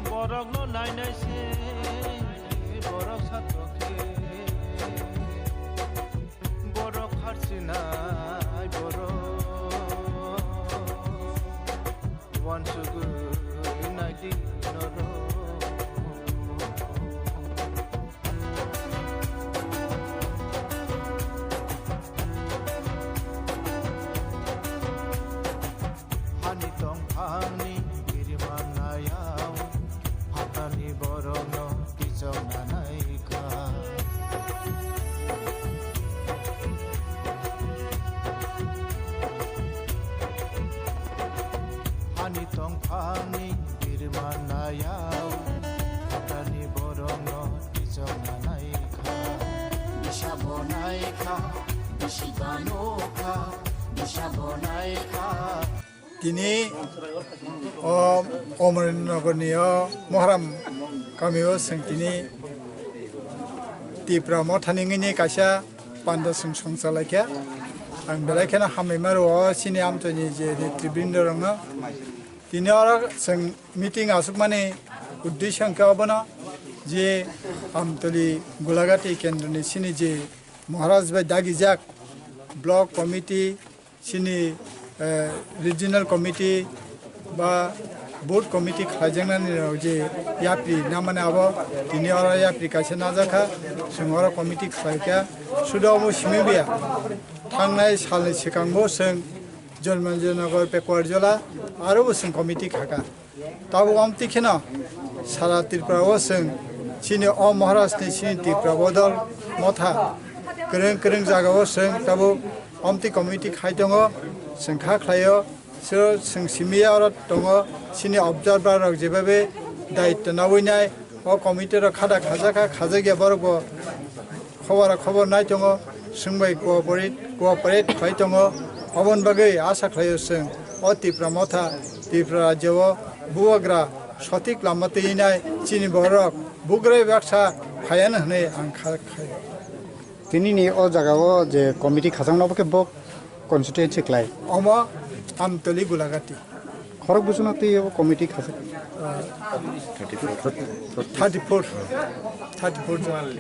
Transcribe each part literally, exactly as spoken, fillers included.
Borokno nainai se borok satokhe, borok harsinai borok wansugwi naidi norok. Hani tongphangni biriman nayao, phatani borokno kichongna naikha. Hani tongphangni biriman nayao, phatani borokno kichongna naikha. Bisa bo naikha, bisi ba nokha, bisa bo naikha. Tini o Omornagarni o Moharam kamio chwng tini Tipra Mothani wngwi kaisa panda chwng songchalaikha. Ang belai kheno hambai maro o chini amchaini je netribrinda rokno. Tini oro chwng meeting aswkmani uddesyo hwnkhe obono je Amtoli Gulagati kendroni chini je Maharaj bai dagijak block committee, chini, eh, regional committee ba board committee khlaijaknani rok je yapri namani abo tini oro yapri kaisa najakha, chwng oro committee khlaikha, suda omo simi biya. Thangnai salni swkango chwng Joymanjanagar Pekuarjola aro bo chwng committee khaka. Tabuk amtwi kheno sara Tripura o chwng chini o Maharaj ni chini Tripura bodol motha kwrwng kwrwng jaga o chwng tabuk amtwi committee khai tongo, chwng kha khlaio, siro chwng simi ya oro tongo, chini observer rok jebabe daityo nawi nai o committee rok khada khajak kha, khajak ya borok bo. Khobor khobor nai tongo, chwng bai cooperate, cooperate khlai tongo. Oboni bagwi asa khlaio chwng o Tipra motha, Tripura rajyo o bubagra sothik lama twi nai chini borok bugrai baksa phaiyan hwnwi ang kha khaio. Tinini o jaga o je committee khachang nobo khe bo constituency khlai. Omo Amtoli Gulagati. Khorok bwswkno twi abo committee khasa. Thirty four, thirty four jon.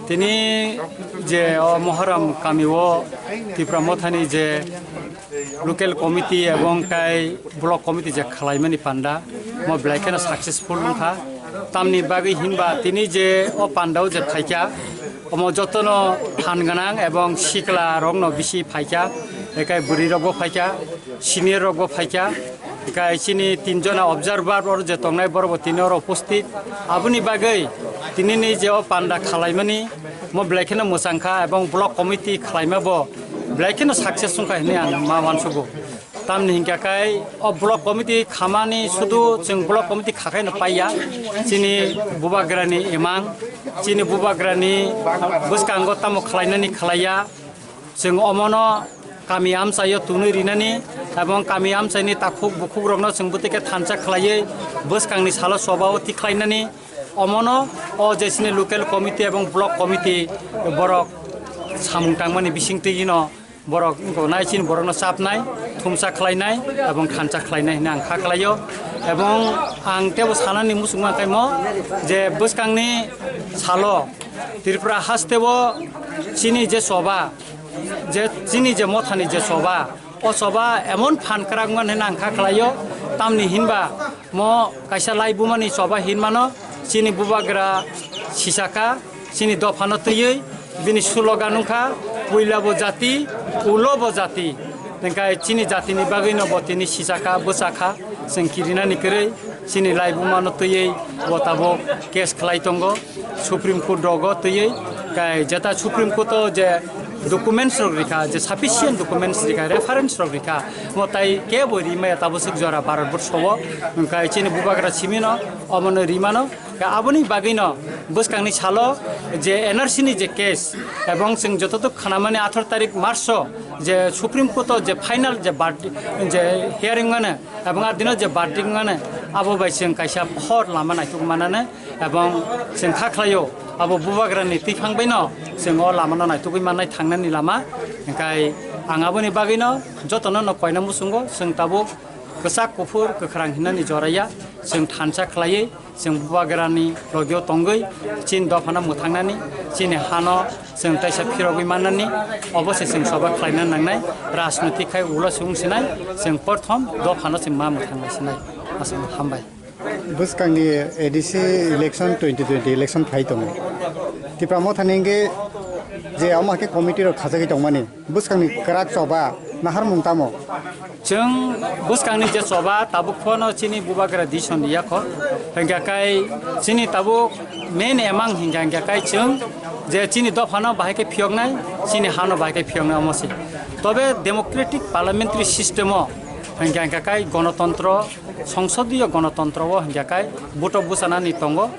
Tini je o Moharam kami o Tipra Mothani je local committee ebong tai block committee je khwlaimani panda mo belai kheno successful wngkha. Tamni bagwi hinba tini je o panda o je phaikha, omo jotono phan gwnang ebong sikla rokno bisi phaikha, ekai bwrwi rokbo phaikha. Senior rok bo phaikha, hinkhe chini tinjona observer oro je tongnai borok bo tini oro uposthit. Aboni bagwi tinini je o panda khalaimani mo belai kheno mwchangkha ebong block committee khalaima bo belai kheno success wngkha hinwi ang ma uansugo. Tamni hinkhe kai o block committee khamani sudu chwng block committee khakhaino paiya, chini bubagrani imang, chini bubagrani bwskango tamo khalainani khalaiya. Chwng omono kami amchaio tunwi rinani ebong kami amchaini takhuk bukhukrokno chwng bwtwi khe thansa khlaiwi bwskangni salo chobao tikhlainani. Omono o je chini local committee ebong block committee borok samung tangmani bisingtwino borok wngkha nai chini borokno chapnai, thumsa khlainai ebong thansa khlainai hwnwi ang kha khlaio. Ebong ang teibo sanani muchungma khaimo je bwskangni salo Tripura hasteo chini je choba, je chini je mothani je choba, o choba emon phan kwrak wngmani hwnwi ang kha khlaio, tamni hinba mo kaisa laibumani choba hinmano chini bubagra sisakha, chini dophano twiwi bini slogan wngkha, "Puila bo jati, ulo bo jati." Hwnkhe chini jatini bagwino bo tini sisakha, bwchakha, chwng kirinani kwrwi chini laibumano twiwi bo tabuk case khlai tongo. Supreme Court rogo twiwi kai jeta Supreme Court o je documents rok rikha, je sufficient documents rikha, reference rok rikha, mo tai kebo rimaya tabuk swk jora Bharat Borsho o, kai chini bubagra simino omono rimano. Ka aboni bagwino bwskangni salo je N R C ni je case ebong chwng jototok khanamani atharo tarik March o je Supreme Court o je final je verdict, je hearing mane ebong a dino je verdict mane abo bai chwng kaisa hor lama naithok manane. Ebong chwng kha khlaio, abo bubagrani twiphang baino chwng o lamano naitugwi mannai thangnani lama. Hingkhai ang aboni bagwino jotono no koina muchungo, chwng tabuk kwchak kuphur kwkhrang hinani joraya, chwng thansa khlaiwi chwng bubagrani logio tongwi chini dophano mwthangnani, chini hano chwng taisa phirogwi mannani, obo se chwng soba khlaina nangnai. Rajnitik khai ulo se wng sinai, chwng porthom dophano chwng ma mwthangnai sinai. Aswk hambai. Bwskangni A D C election twenty twenty election phai tongo. Tipra Motha ni hwnkhe je omo haikhe committee rok khajagwi tongmani. Bwskangni kwrak choba naharmung tamo? Chwng bwskangni je choba tabuk phano chini bubagra decision riyakho. Hingkha kai chini tabuk main emang hingkha hingkha kai chwng je chini dophano bahai khe phiyoknai, chini hano bahai khe phiyoknai omo se. Tobe democratic parliamentary system o hingkha hingkha kai gonotontro, songsodiyo gonotontro o hingkha kai vote o bwchanani tongo.